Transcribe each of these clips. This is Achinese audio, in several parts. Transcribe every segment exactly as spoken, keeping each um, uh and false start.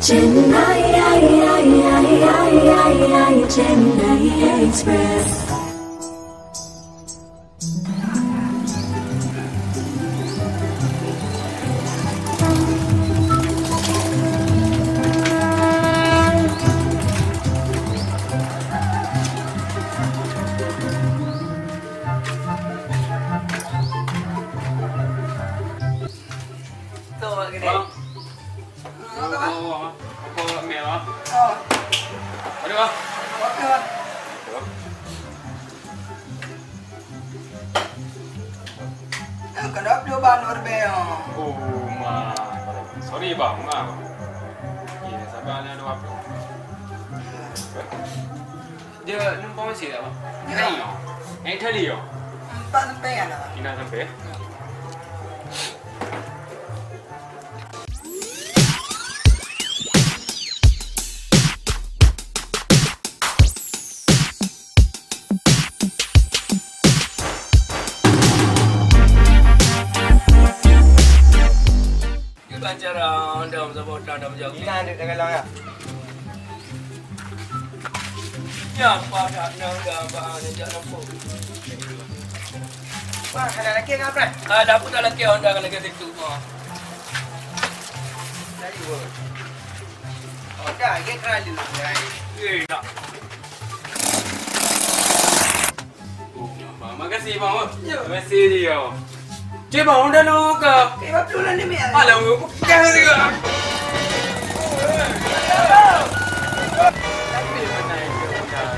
Chennai, ai, ai, Chennai Express. Tuh, Mak, gini. Bang. Apa, Bang? Oh, apa, Mak? Oh. Ada, Bang? Oke, Bang. Ada, Bang. Eh, kenapa dua ban berbeda? Oh, Mak. Sorry, Bang. Maaf. Ya, sabar lah, dua ban. Dia numpang masih tak, Bang? Ya. Naik, oh. Naik tali, oh. Empat sampai kan, Bang? Pindah sampai, ya? Ya. Lancar, ah, anda bersama utang dan menjauh. Ina dek dalam ya. Ya, padak nang gambar ni jak nampak. Wah, ada lagi enggak, Pran? Ada apa tak lagi Honda kalau lagi situ, wah. Dari wo. Honda, dia terlalu, guys. Eh, nak. Oh, Bang, makasih, Bang. Ya. Makasih dia. Cik, Bang, udah nunggu ke? Eh, Bang, belum lah ni, Mek. Alah, bukan juga. Tapi mana itu udah.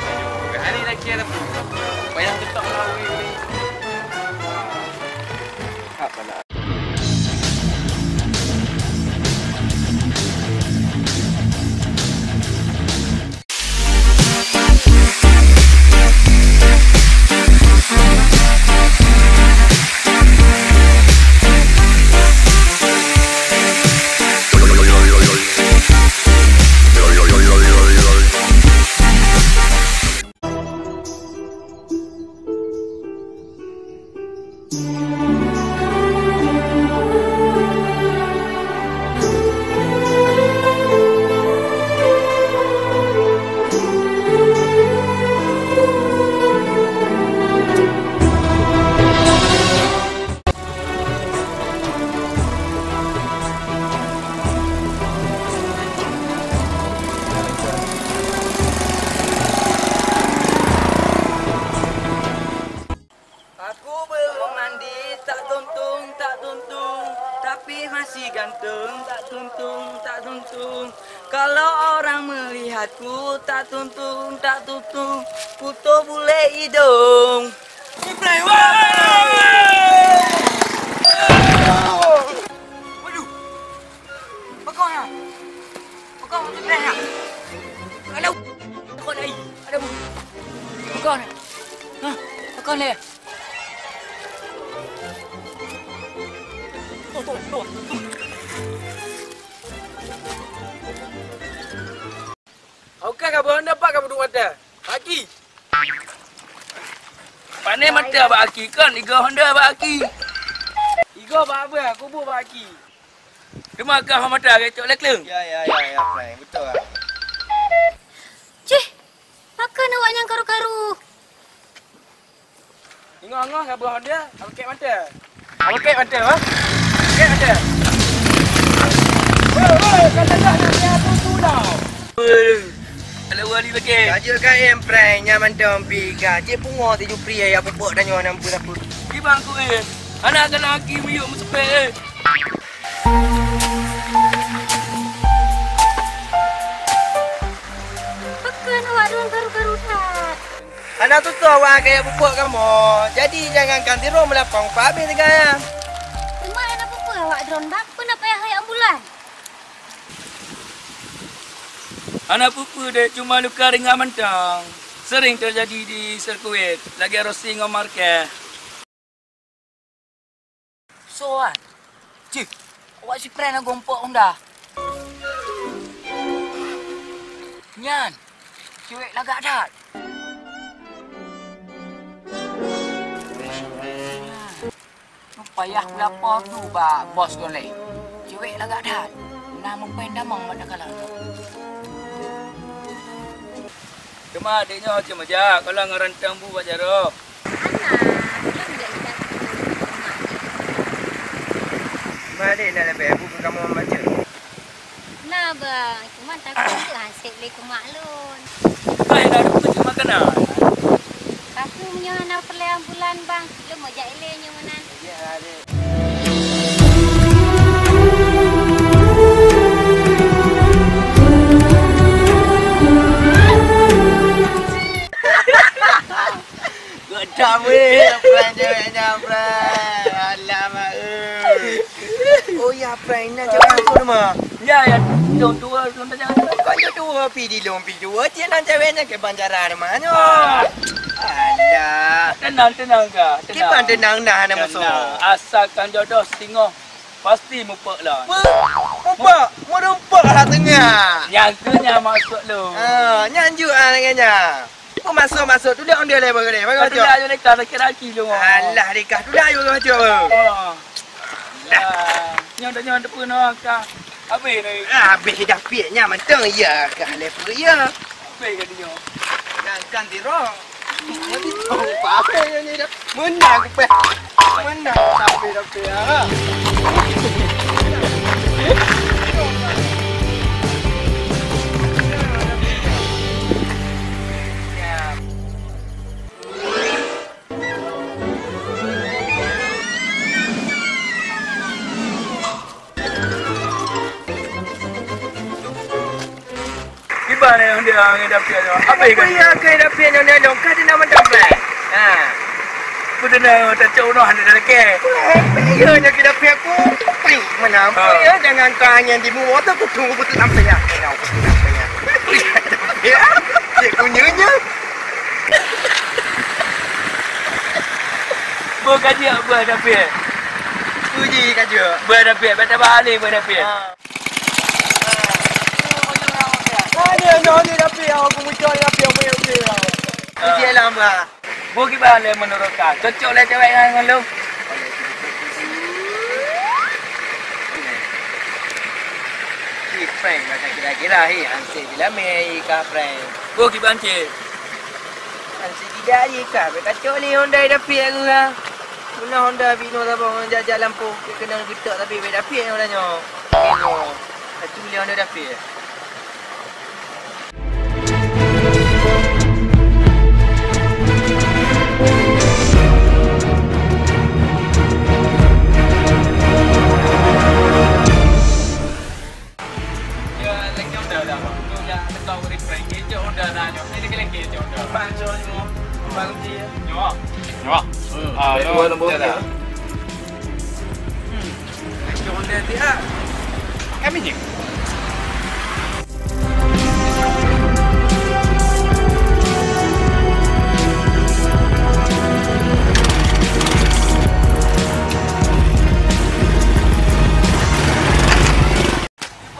Hari lagi ada pun. Payah tetap lah, weh. Apa nak? Aku belum mandi, tak tuntung, tak tuntung, tapi masih ganteng, tak tuntung, tak tuntung. Kalau orang melihatku, tak tuntung, tak tuntung, putus bule idong. Ibrahim, wah! Waduh! Pakon ah! Pakon untuk teh ah! Kalau pakon ai, ada bu. Pakon ah! Hah? Pakon leh! Tuh, tuh, tuh, tuh. Oke, ka beuhonda pat ka peuduek mata. Bak aki. Pane mata bak aki kon, igoe honda bak aki. Igoe bak abah, kubu bak aki. Teuma ka ho mata geucok lé kleueng. Ya, ya, ya, ya, Prai. Beutôi ah. Cih, pakon awak nyan karu-karu? Ingoh-ingoh ngon beuh honda, abakek mantong. Abakek mantong, ha? Abakek mantong. Woi, woi, kata dah nak dia tu tu dah. Woi, kalau wali bakek. Raja K M Prank, nyan mantong pi ka. Cik pungo si Jupri ya, pupuk dan nyoh nampu sapu. Di bangku eh. Anak kena aki miyuk meusepek eh. Pakon awak droen karu-karu that. Hana tutoe awak kaya pupuk kamoe. Jadi jangankan sidroe meulapang, upah habéh sigoe. Teuma hana peue-peue awak droen, bah, peue na payah hai ambulan? Hana peue-peue deh, cuma luka ringan mantong. Sering terjadi di sirkuit, lagèe Rossi ngon Marquez. Soe nyan? Cih, awak si Prank na gompok honda. Nyan, cewek lagak that. Nyan, payah kulapor tu bak bos gohleh. Cewek lagak that. Dah meupeue damang bak takalon. Teuma adék nyoe cuma jak, kalau ngon rantang bu bak jaroe. Hana, belum jak ikat. Cuma adék na leubeh bu keu kamoe baca. Na, bang, cuma takut tu hansek lé keu mak lôn. Hai, dah dapet cuma kena. Tapi meunyoe hana peureulèe ambulan, bang, lôn mau jak ilèe nyoe meunan. Geutam weh, prank cewek nyan, prank. Alamak, eh. Oh ya, prank nyan cewek aku nama. Ya, ya, jom tua, jom tanya. Bukan jom tua, pi di lom, pi tua. Cik nan cewek nyan ke banjaran mana? Ah. Alah. Tenang, tenang, Kak. Tenang. Kiban tenang nah, anak musuh. Tenang. Asalkan jodoh singoh, pasti mupok lah. Mu-, mupok, murupok lah tengah. Nyang tu nyang maksud lu. Ah, nyan ju ah lagèe nyan. Peue maksud-maksud tu dak ondeh lé bagah lé. Bagah tu dak. Dak lé ka sakit hati lu. Alah, dikah tu dak bagah tu. Oh. Lah. Nyoe dak nyoe depan ka. Habis ni. Ah, habis dah piek nya mantong ya ka lé peue ya. Habis ka dia. Dah kan tiro. Nanti tahu apa yang ni dah. Menang aku peh. Menang sampai dah peh. Ah. Kiban eh, dia ngon David tu. Apa yang kau? Apa yang kau David nyoe nyoe? Kau dia nama David. Ha. Aku dah nak tak cak udah ada lagi. Apa yang kau David aku? Apa yang mana? Ha. Apa yang jangan kau hanya di muka tu, aku tunggu betul sampai ya. Kau betul sampai ya. Cik punyanya. Beuh kajak beuh David. Puji kajak. Beuh David, bèk tabah alèh beuh David. Ha. Ada nyoe ni David, aku muncul David, aku yang dia. Puji lah bah. Beuh kiban lé menurut kau? Cocok lé cewek nyan ngon lôn? Ih, prank masa kira-kira, hi, hansé bila meh, hi, ka prank. Beuh kiban cit? Hansé tidak, hi, ka, bèk kacok lé Honda David aku, ha. Guna Honda binoe saboh ngon jak-jak lampôh, keu keunong geutok tapi bèk David nyang udah nyoe. Oke, nyoe. Satu lé Honda David. Nyoe. Nyoe. Ah, dua nombor dia. Hmm. Kami ni. Cuba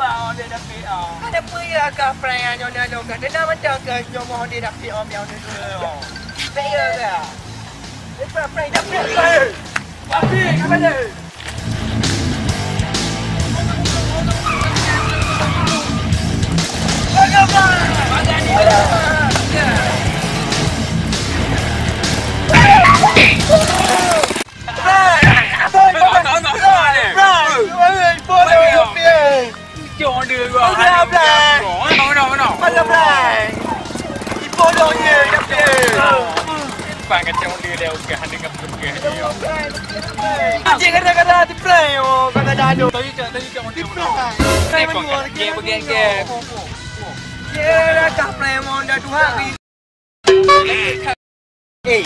awak dia dapat ah. Ada apa ya kah prank nyonya lo kah? Dengar macam ke nyomoh dia dapat om yang tu. Saya kah? Lepas prank dapat. Tapi apa dia? Anjing, gara-gara di prank, oh, kata dah ada. Tadi tak, tadi tak, tadi tak. Di prank. Prank. Dia bagian ke? Ya, dah prank, oh, dah dua hari. Eh.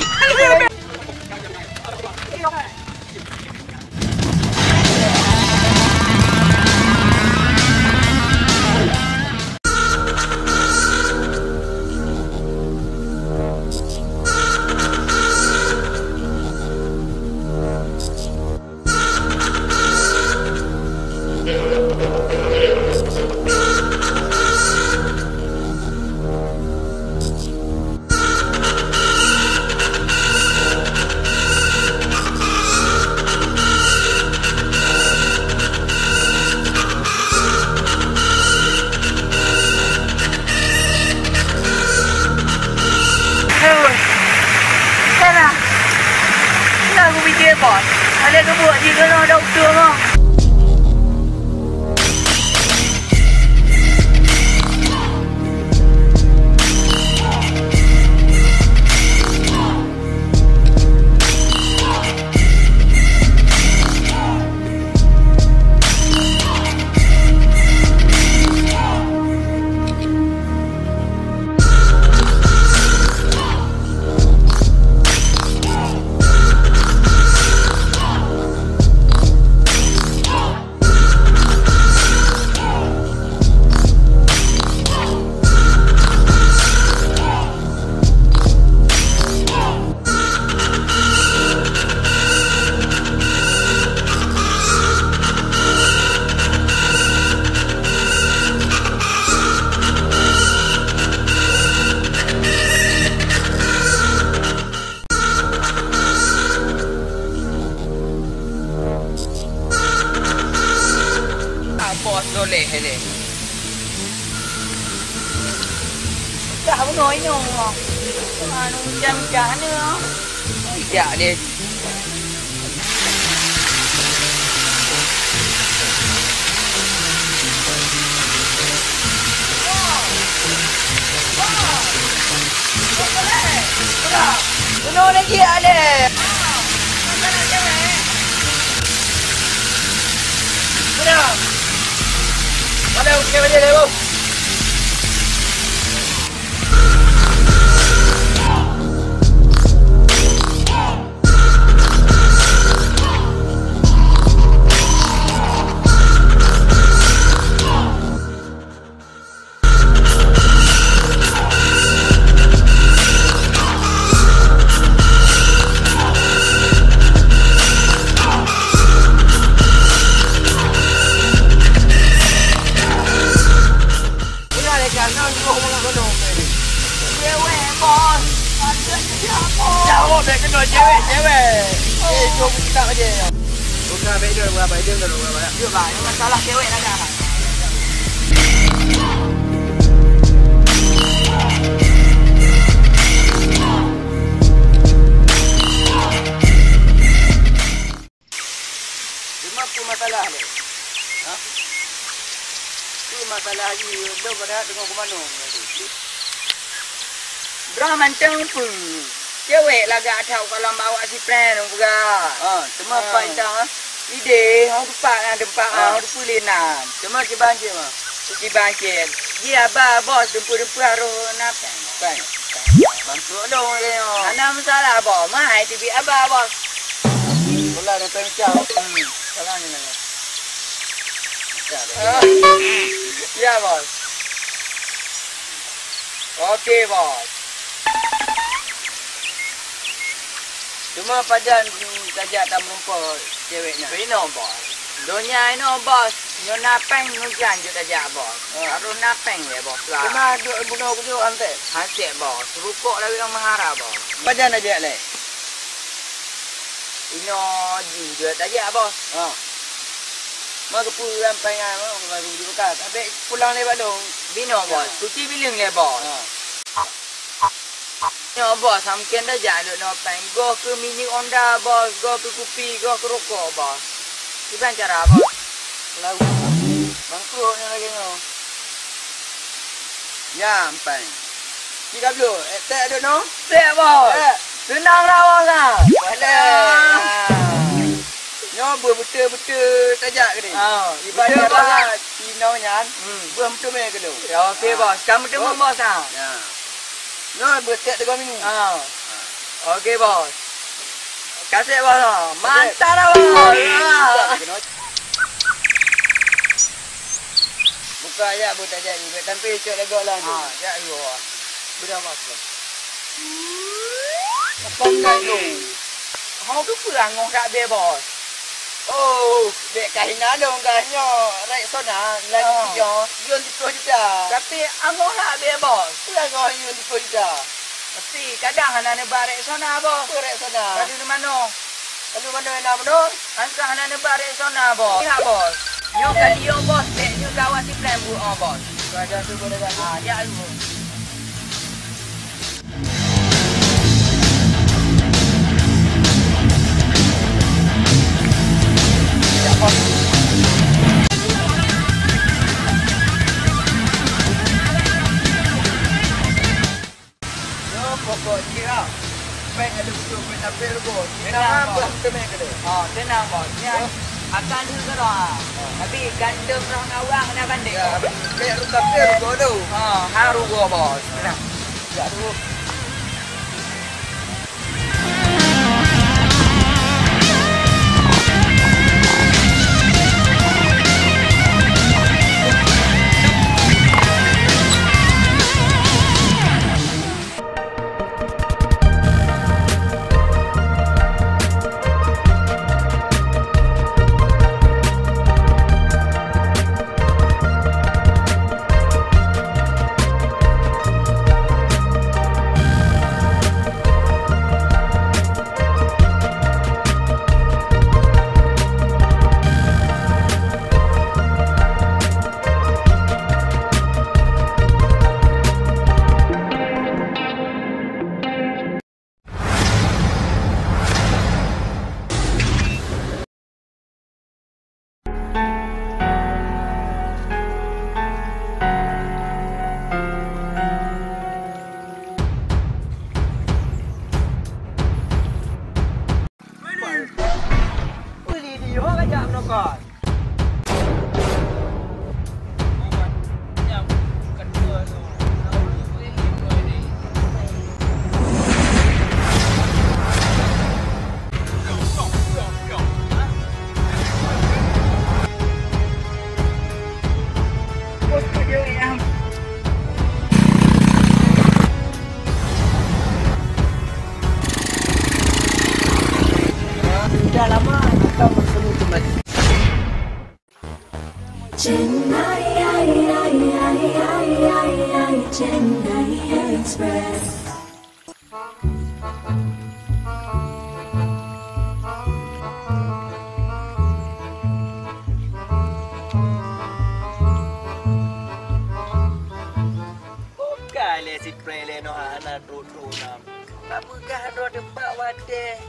Soleh lé. Dah bunoe inong. Anu, macam-macam ni. Tidak deh. Bunoe lagi ada. Ada, okey, boleh dah, Bang. Pula lé ka, na jroh mangat gunong tadi. Cewek, bos. Ada siapa? Jawab deh, kena cewek, cewek. Eh, jom kita aja. Bukan, beda, bukan, beda, bukan, bukan. Yuk, bang, ini masalah cewek dah dah. Cuma peue masalah lé? Ha? Peue masalah jih, lôn padahai teungoh kumanö. Droe mantong peue? Cewek lagak that kalon bak awak sipreh lôn peugah. Ha, teuma pat itang, ha? Idéh, hong teupat ngon teumpat, ha, hong teupeue lé nan. Teuma kiban cit, ma? Kiban cit. Jih haba bos, dumpeue-dumpeue harôh na péng. Péng. Bangkrut lôn lagèe nyoe. Hana masalah, bos. Mahai teubiet haba, bos. Bola datang cah. Hmm. Salah ni, Nana. Cah dah. Ah. Ya, bos. Oke, bos. Cuma pajan tajak tameurumpok cewek nyan. Inoe, bos. Donya inoe, bos. Nyoe na péng, nyoe jan jeuet tajak, bos. Ah. Harôh na péng lé, bos, lah. Cuma duek bunoe kujok han sép. Han sép, bos. Rukok lawét nyang mahara, bos. Pajan tajak lé? Inoe jih jeuet tajak, bos. Ah. Ma keupeue lam péng nyan, ma baru jeuet ka. Tapi pulang lé bak lôn. Binoe, bos. Ya. Cuci bileueng lé, bos. Ah. Nyoe, bos, sampoe tajak duek noe péng. Goh keu minyeuk Honda, bos. Goh keu kupi, goh keu rukok, bos. Kiban cara, bos? Lau. Bangkrut nyoe lagèe nyoe. Nyan péng. Tiga puluh. Eh, sép duek noe? Sép, bos. Sép. Seunang dah, bos, ah. Boleh. Ah. Nyoe beuh beutôi-beutôi tajak keudéh. Ah, iban beutôi cara. Bos, inoe nyan, hmm, beuh meuteumé keu lôn. Ya, oke, ah, bos. Ka meuteumé, bos, ah. Ya. Nyoe beuh sép tiga minggu. Ah. Oke, bos. Ka sép, bos, ah. Oke. Mantap lah, bos. Ah. Buka jak beuh tajak ni, bèk sampai cok lagak lah tu. Ah, jak, bos. Beudôh, bos. Apa meunan tu? Hong tu peue angoh that bèe, bos? Oh, bèk kahina dong kah nyoe, Rexona lagi, oh, tiga, yun siplôh juta. Tapi angoh that bèe, bos. Peue angoh yun siplôh juta? Tapi kadang hana neuba Rexona, bos. Peue Rexona? Ka lheueh neumanoe. Ka lheueh manoe na meunoe? Angkah hana neuba Rexona, bos. Pihak, bos. Nyoe ka liyong, bos. Bèk nyoe ka awak sipleng buet, oh, bos. Raja tu boleh dah. Ah, ya, bos. Nyoe pokok jih ah. Pèng ada beutôi pèng tapé rugoe. Tenang, bos. Tenang, bos. Nyan akan lheueh keudroe, ah. Tapi ganteng roh ngawang na banding. Ya, pèng tapé rugoe tu. Ha, ha rugoe, bos. Tenang. Ya, tu. Chennai, ai, ai, Chennai Express. Buka lé si Pren lé noh hana trok-trok nam. Ka peugah droe teumpat watèe.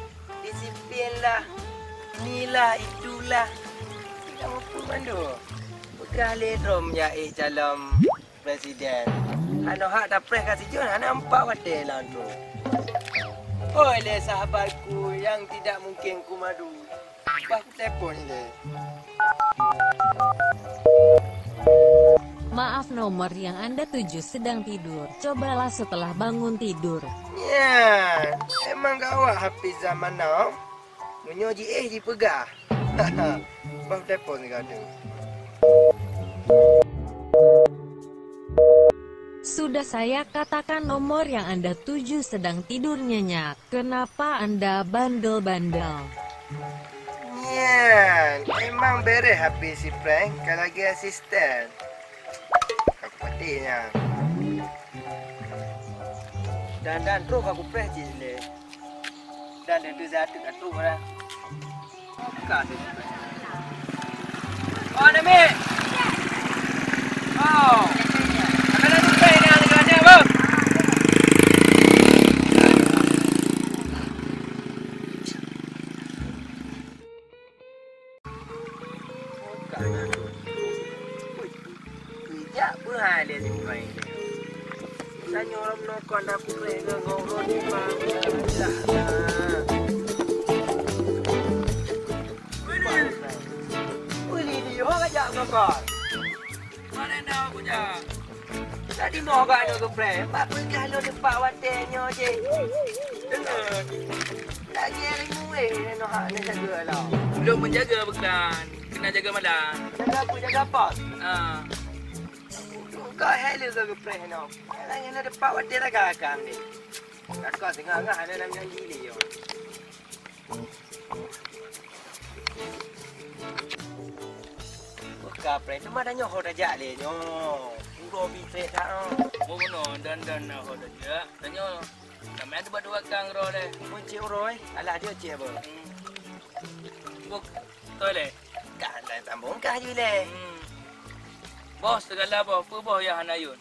Disiplin lah, inilah, itulah. Tinggai muphom mandum. Peugah lé droe meunyo éh calon presiden. Hana hak tapreh ka sijeuem, hana empat watèe lam tu. Oi lé sahabatku yang tidak mungkin kumadu. Bah kutelepon lé. Maaf, nomor yang Anda tuju sedang tidur. Cobalah setelah bangun tidur. Nyan, emang gawat Hafiz zaman now. Meunyoe jiéh jipeugah. Bah telepon sigoe tu. Sudah saya katakan nomor yang Anda tuju sedang tidur nyenyak. Kenapa Anda bandel-bandel? Nyan, emang bereh Hafiz si Pren ka lagèe asisten. Aku pati nyan. Dan, dan, trok aku preh cit lé. Dan, dan, tu satu, satu dah. Buka tu. Oh, Namik. Oh. Ada lagi preh ni, ada lagi, bang. Keujak beuhai lé si Pren. Tanyoe lom nokon dapur lé ngon roti bang. Ui, Lili, ho kajak nokon. Mana nak aku jak? Tadi moh gak ada geprek. Empat peugah lôn teumpat watèe nyoe jih. Deungon. Lagi hari muweh nyoe hak nyoe jaga lah. Lôn menjaga bukan. Kena jaga malam. Jaga apa? Jaga apa? Ah. Kau hello ke geprek nyoe. Lagi ada teumpat watèe rakan-rakan ni. Kakak tengah-tengah ada dalam janji ni yo. Buka prank teuma tanyoe ho tajak lé nyoe. Uroe bi trép that oh. Bunoe dan dan ho tajak. Tanyoe. Kami ada buat dua kang roe lé. Mun cit uroe, alah dia cit apa? Hmm. Buk, toi lé. Kan dah tambong kah je lé. Hmm. Bos segala bos, apa bos yang hana yun?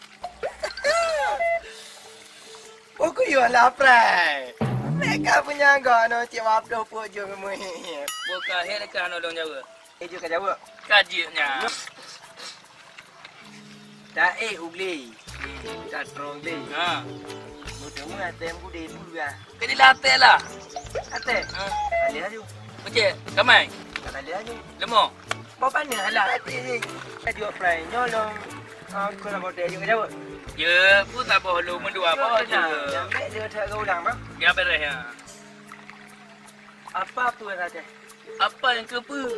Pokok yo lah prank. Mereka punya gak no cik wapdoh pun je memuhit. Buka hek dekat no dong jawab. Eh, jeuet ka jaweueb. Ka jeuet nyan. Taék u glé. Hmm. Ka trong glé. Ha. Meuteumé atém gudé peue ah. Jadi lah atém lah. Atém? Ha. Alèh aju. Okey, kamai. Alèh aju. Leumô. Boh paneuk lah. Atém ni. Ka jaweueb prank. Nyoe lom. Ah, kau nak bodoh jeuet ka jaweueb. Jeuet, pun tak boh lom mendua boh jeuet. Nyang bèk dia tak ulang, bang. Ya, beres ya. Apa peue bahasa Aceh? Apa nyang keu peue?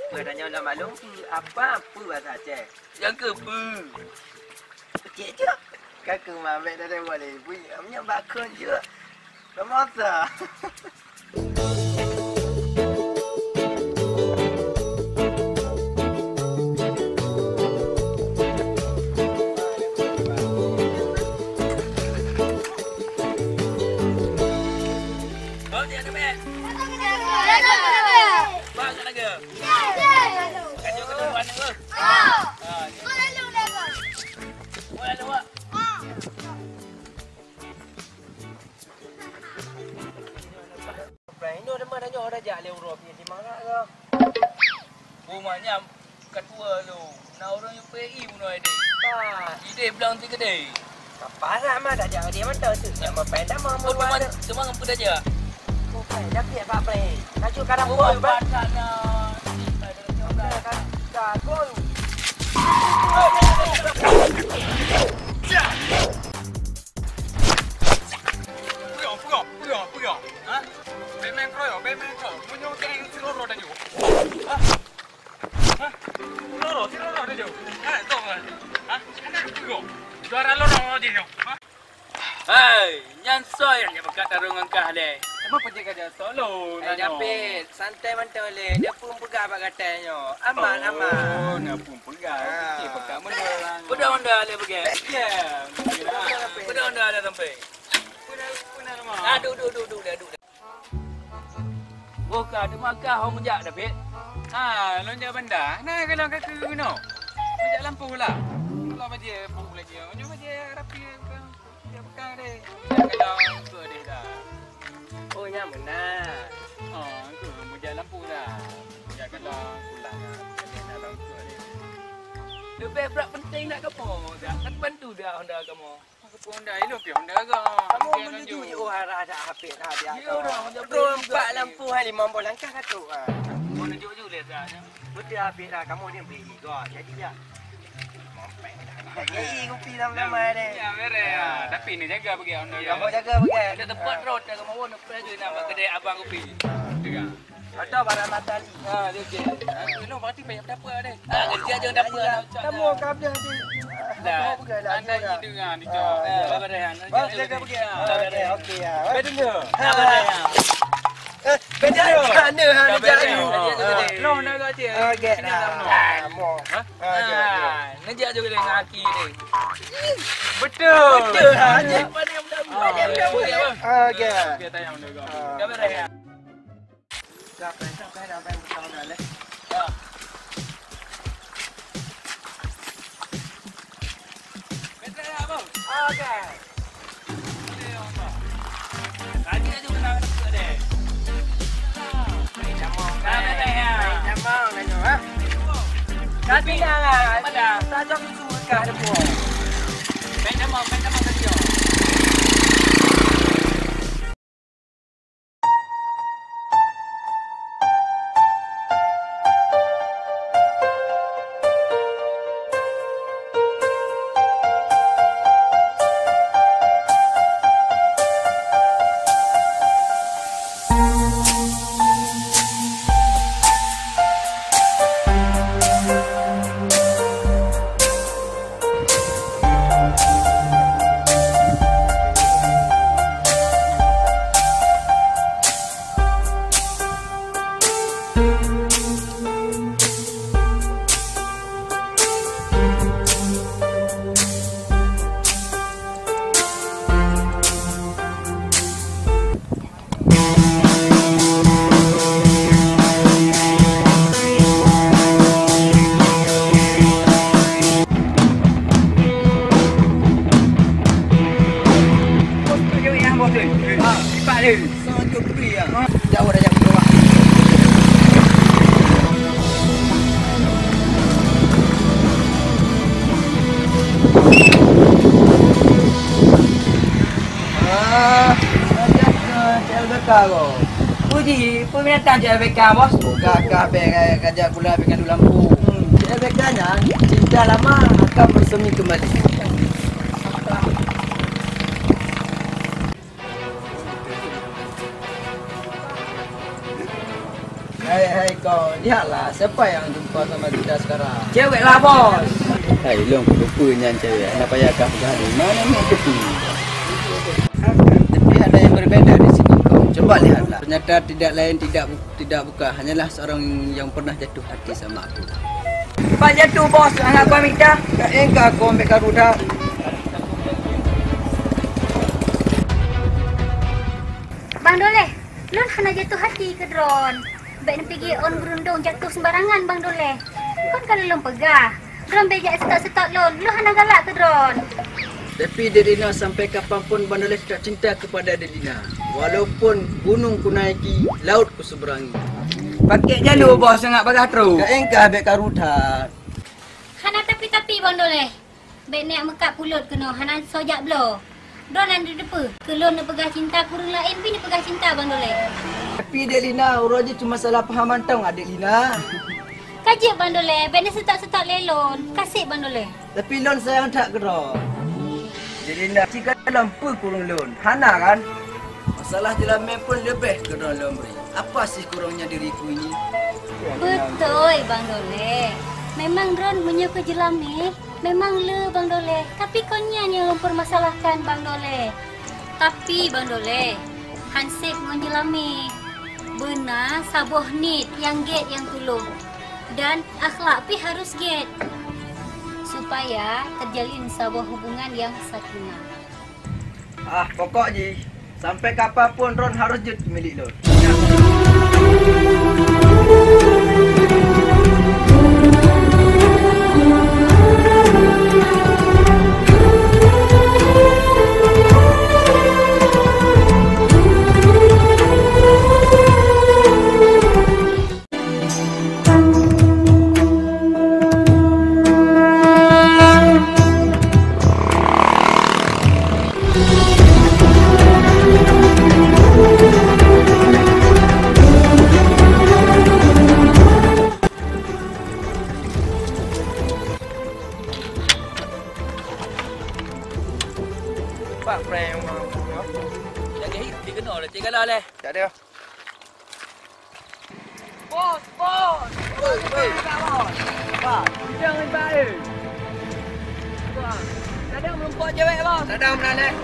Peue tanyong lam balong peue? Apa peue bahasa Aceh? Nyang keu peue? Cek cek. Ka keu mabek dah lewat lé. Bunyi nyan bakon je. Pemosa. Bang, jangan demek. Bang, jangan demek. Bang, jangan demek. Kacau kedua buah ni, bang. Ah, ya. Kau lalu, bang. Kau lalu, bang. Prank nyoe teuma tanyoe dah jak lé uroe pih simangat ke? Rumah nyan ka tuwoe lom. Na ureueng U P I bunoe idéh. Bah. Idéh blang ti keudéh. Apa nak mah dah jak idéh mantong tu. Nak mapai dah mah. Oh, teuma, teuma ngon peue dah jak? Mapai dah piak bak prank. Laju kadang gol, bah. Pasak na. Dah, dah, dah, gol. Peugah, peugah, peugah, peugah. Ha? Bèk meukeroyok, bèk meukeroyok. Meunyoe geng siloro tanyoe. Ha? Ha? Siloro, siloro tanyoe. Ha, tong, ha? Ha? Anak peugah. Juara lorong jih nyoe. Ha? Hai, nyan soe nyang jak meukat tarông ngon kah lé? Emang peujeuet ka jak soe lôn? Hai, David, santai mantong lé. Dia pun peugah bak gata nyoe. Aman, aman. Oh, na pun peugah. Ah. Okey, peugah meunyoe. Peudong honda lé peugah. Ya. Peudong honda lé sampai. Peudong, peudong nama? Ah, duk, duk, duk, duk, duk, duk. Oh, ka teuma kah ho meujak, David? Ha, lôn jak banda. Na kalon kaki keunoe. Meujak lampôh lah. Kalau bajèe puk lagi. Nyoe bajèe rapi, jak peukang deh. Jak kalon keu deh dah. Oh, nyan meunan. Oh, tu meujak lampôh dah. Jak kalon pulang dah. Jadi nak lampôh deh. Leubeh brat penting nak kamoe. Dah, kan bantu dah honda kamoe. Aku pun honda, ilong pih honda ga. Kamoe meunyoe jih, oh, arah dah hapit dah dia. Dua, empat lampôh, hai, lima boh langkah ka trôk, ha. Meununjuk ju lé dah. Beutôi hapit dah, kamoe ni bri ga. Jadi ya. Jadi kupi sama-sama deh. Ya, beres. Ha. Tapi ni jaga bagi honda ga. Kamoe jaga bagi. Ada tempat rot, kamoe nak pergi nak bak kedai abang kupi. Dengar. Atau barang Natali. Ha, dia okey. Aku ni berarti banyak dapur deh. Ah, kerja je dapur. Kamu kabel di. Dah. Kamu pegang lah. Anda ni dengar ni. Ah, ya. Bang, jaga pergi. Ah, okey, okey, ya. Betul ke? Ah. Eh, betul. Sana, ha, nak jaga. Okey. Ah, ya, ya. Nak jaga dengan aki ni. Betul. Betul. Ha, je. Okey. Okey, tayang dulu. Kabar ya. Tapi dah lah, tak jom itu kah depan. Main nama, main nama tadi. Ah, lanjut ke C L B K ko. Puji, peue binatang C L B K, Bos? Buka ka habéh ka, ka jak gula habéh kandung lampu. Hmm, C L B K nyan cinta lama akan bersemi kembali. Hai, hai kau, lihatlah siapa yang jumpa sama kita sekarang. Cewek lah, Bos. Hai, lôn kuteupeu nyan cewek. Hana payah kah peugah lé. Mana nak teupeu? Tapi ada yang berbeda di sini kau. Coba lihatlah. Ternyata tidak lain, tidak bu-, tidak bukan. Hanyalah seorang yang pernah jatuh hati sama aku. Pak jatuh, Bos. Anak kau minta. Kak Eng, kak aku ambil karu dah. Bang Doleh, lôn hana jatuh hati keu droen. Bèk neupike ôn beurundong jatuh sembarangan, Bang Doleh. Kon ka lôn peugah, droen bèk jak seutôt-seutôt lôn, lôn hana galak keu droen. Tapi Dek Lina, sampai kapan pun Bang Doleh tetap cinta kepada Dek Lina. Walaupun gunung kunaiki, laut kuseberangi. Pakèk jalô boh sangat bagah trôk. Ka engkah bèk karu that. Hana tapi-tapi, Bang Doleh. Bèk neuk meukat pulôt keunoe, hana soe jak bloe. Droeneuh neuteupeue, keu lôn neupeugah cinta keu ureueng laén pih neupeugah cinta, Bang Doleh. Tapi Dek Lina, uroe jih cuma salah paham mantong, Adek Lina. Ka jeuet, Bang Doleh, bèk neuseutôt-seutôt lé lôn. Kaseb, Bang Doleh. Tapi lôn sayang that keu droe. Dek Lina, ci kalon peue keu ureueng lôn? Hana kan? Masalah jeulamèe pun leubeh keu droe lôn bri. Apa sih kurangnya diriku ini? Beutôi, Bang Doleh. Memang droen meunyoe keu jeulamèe, memang le, Bang Doleh. Tapi kon nyan nyang lôn peurmasalahkan, Bang Doleh. Tapi Bang Doleh, han sép ngon jeulamé. Beuna saboh niet nyang gét nyang tulông, dan akhlak pih harus gét, supaya teujalin saboh hubungan nyang sakinah. Ah, pokok jih, sampai kapan pun droen harus jeuet keu milék lôn. Pak prank orang. Lagi hit, dia kena lah, tiga lah leh. Tak ada. Bos, bos. Oi, oi. Bos. Pak. Jangan baik. Bos. Kadang melumpuk cewek, bos. Kadang melaleh.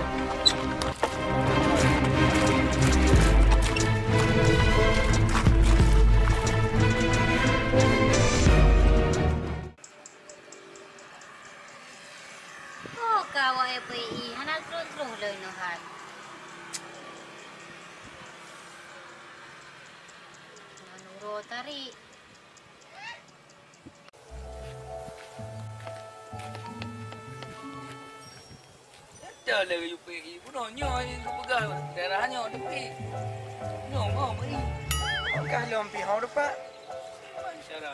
Oh, ka awak F P I, hana troh-troh lé neuhan. Nyan uroe tarék. Nyata lé U P I bunoe nyoe geupeugah daerah nyoe tepi. Nyoe ngon meu'i. Kah lom pih ho depak.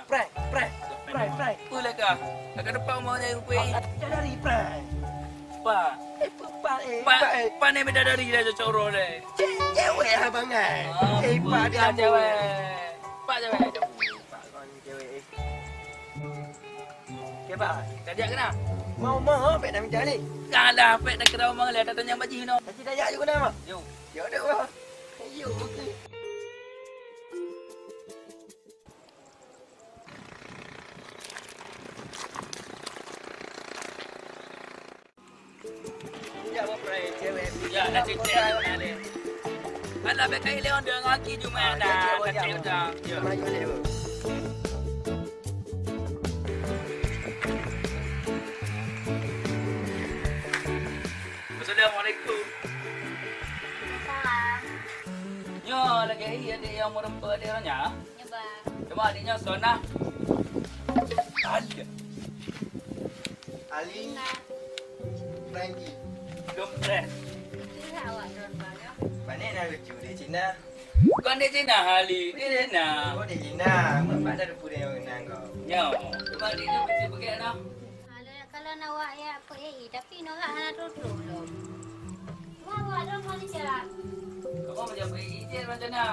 Prank, prank, prank, prank. Peue lagak? Lagak depan rumah nyan U P I. Bidadari prank. Pak. Eh, Pak, eh, Pak, Pak, eh. Pak ni bidadari dah cocok roh deh. Ce-, cewek abang kan? Ah, eh, Pak, bukan dia cewek. Pak cewek. Pak, kau ni cewek, eh. Okey, Pak. Tajak kena? Mau, mau, pek dah minta ni. Kalah, pek dah kena rumah leh, dah tanya baju no. Tapi tajak juga nama? Yo. Ya udah, Pak. Yo, okey. Ya, dah cek-cek. Alah, bèk kai Leon deungon aki cuma dah. Cek, cek, cek. Ya. Assalamualaikum. Salam. Nyoe lagèe hi adik nyang meureumpok adik nyoe? Nyoe, Bang. Cuma adik nyoe Sona. Alia. Alina. Frankie. Belum fresh. Itulah awak drone, Bang, ya. Pandai nak lucu di Cina. Bukan di Cina, Ali. Di Cina. Oh, di Cina. Nampak dah depan dia orang kenal kau. Nyoe. Cuma adik nyoe mesti pergi dah. Kalau, kalau nak awak ya, apa, eh, tapi norak hana tutup belum. Wah, wah, dong, mana cara? Kamu macam pergi je, macam mana?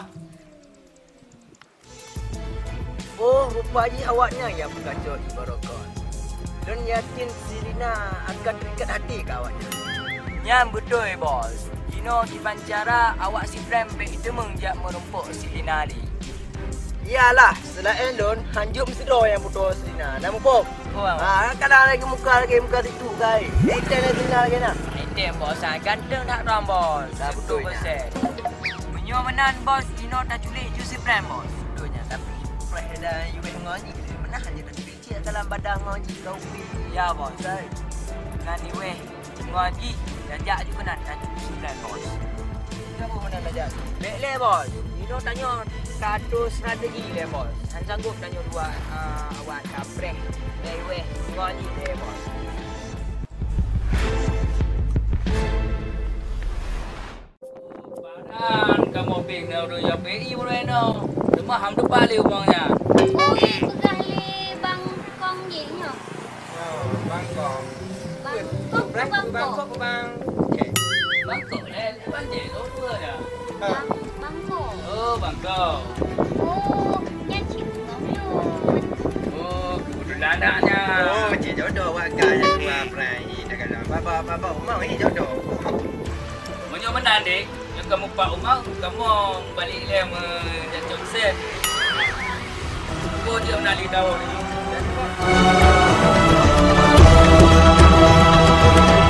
Oh, rupa jih awaknyan nyang peukacok ié barokon. Lôn yakin si Lina akan teuikat até keu awaknyan. Nyan beutôi, Bos. Jinoe kiban cara awak si Prem bèk jiteumeung jak meurumpok si Lina lé. Iyalah, seulaén lôn, hanjeuet meusidroe nyang putôh si Lina. Na muphom? Muphom. Ha, kadang lagèe muka, lagèe muka situ, kai. Enteng lagèe si Lina lagèe na. Enteng, Bos. Ganteng that droe, Bos. Dah beutôi nyan. Seratus persen. Meunyoe meunan, Bos, jinoe taculik ju si Prem, Bos. Beutôi nyan, tapi preh dah yue ngon jih, meunan je taculik cit dalam badan ngon jih kau pi. Ya, Bos. Kan? Ngan iweh ngon jih, dan jak ju keunan taculik si Prem, Bos. Kenapa meunan dah jak? Lé, lé, Bos. Jinoe tanyoe ka atoe strategi lé, Bos. Han sanggup tanyoe dua, ah, awak tapreh. Lé iweh ngon jih lé, Bos. Padan kamoe pih na ureueng F P I ureueng nyoe. Teuma han teupat lé ubang nyan. Oh, eh, peugah lé Bang Kong jih nyoe. Oh, Bang Kong. Bang Kong, Bang Kong. Bang Kong, Bang. Okey. Bang Kong, eh, Bang Jai, oh, dua dah. Ha. Bang, Bang Kong. Oh, Bang Kong. Oh, nyan cit Bang Yun. Oh, kebetulan dah nyan. Oh, cit jodoh awak kan, dua perai. Ih, dah kalau baba, baba, umau, eh, jodoh. Meunyoe meunan, Dek, nyoe kamoe pak Umar, kamoe balik ilèe meujak cok sèn. Cuba dia meunali tawon.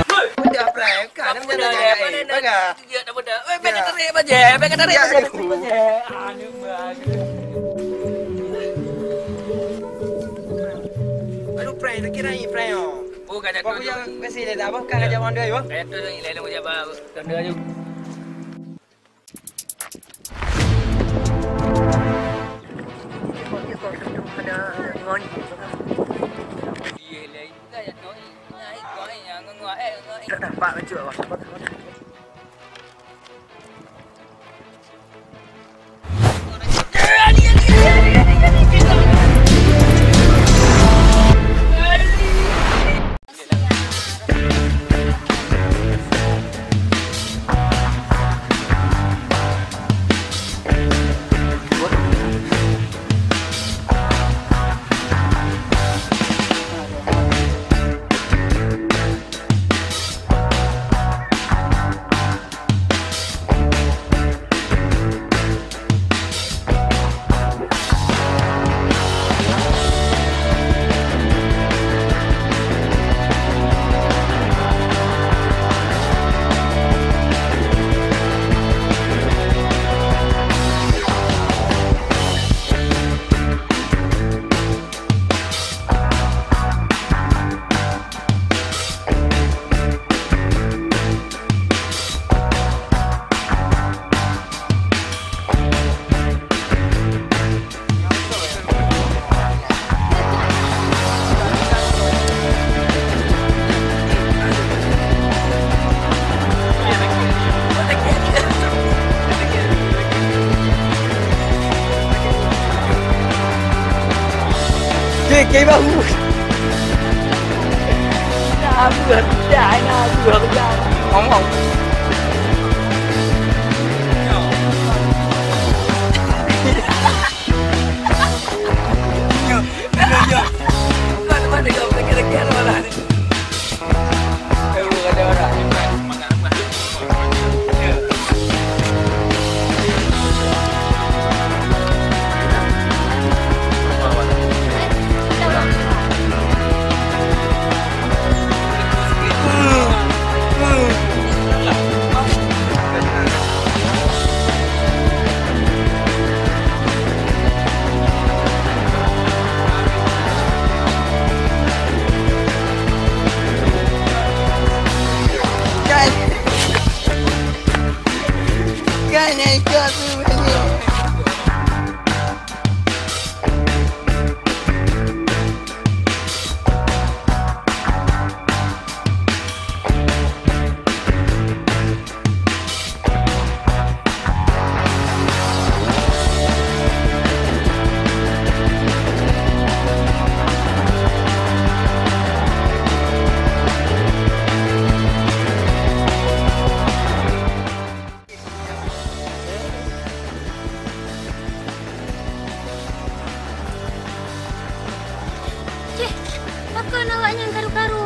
Hei! Udah, Prai, bukan, apa nama dah, jaga, eh, mana dah? Baga. Pajak, pajak kata dia, pajak, pajak. Aduh, prank, tak kira ni prank, oh. Oh, kajak tu. Kau punya kasih dia tak apa, kan kajak orang dia, apa? Kajak tu, ilai lu kajak ba-, orang dia tu. Tak nampak macam apa. Oke, oke, bagus. Nah, bagus. Dah, nah, bagus. Ngomong. Yo, yo, yo. Kau tempat dia, kau lagi-lagi ada orang ni. Cih, pakon awak nyan karu-karu?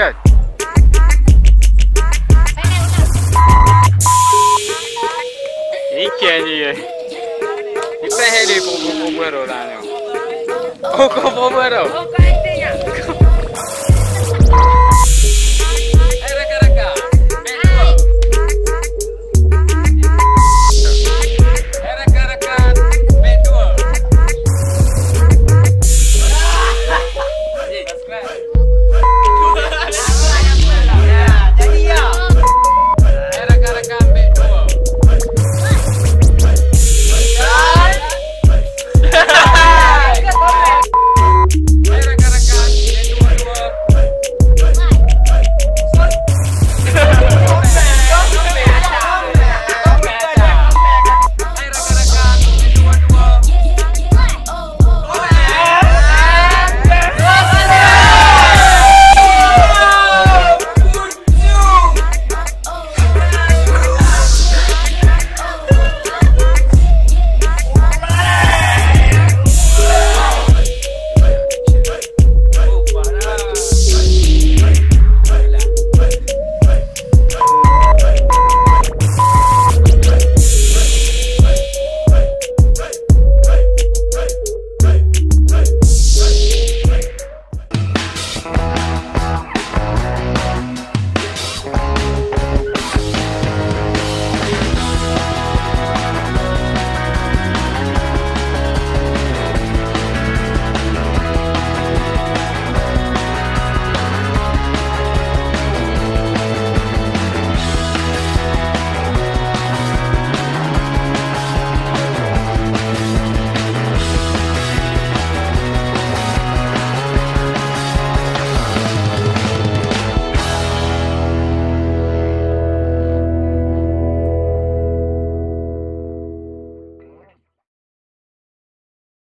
Ikan je. Ipeh deh, pukul-pukul orang nyoe. Oh, kau bawa dah.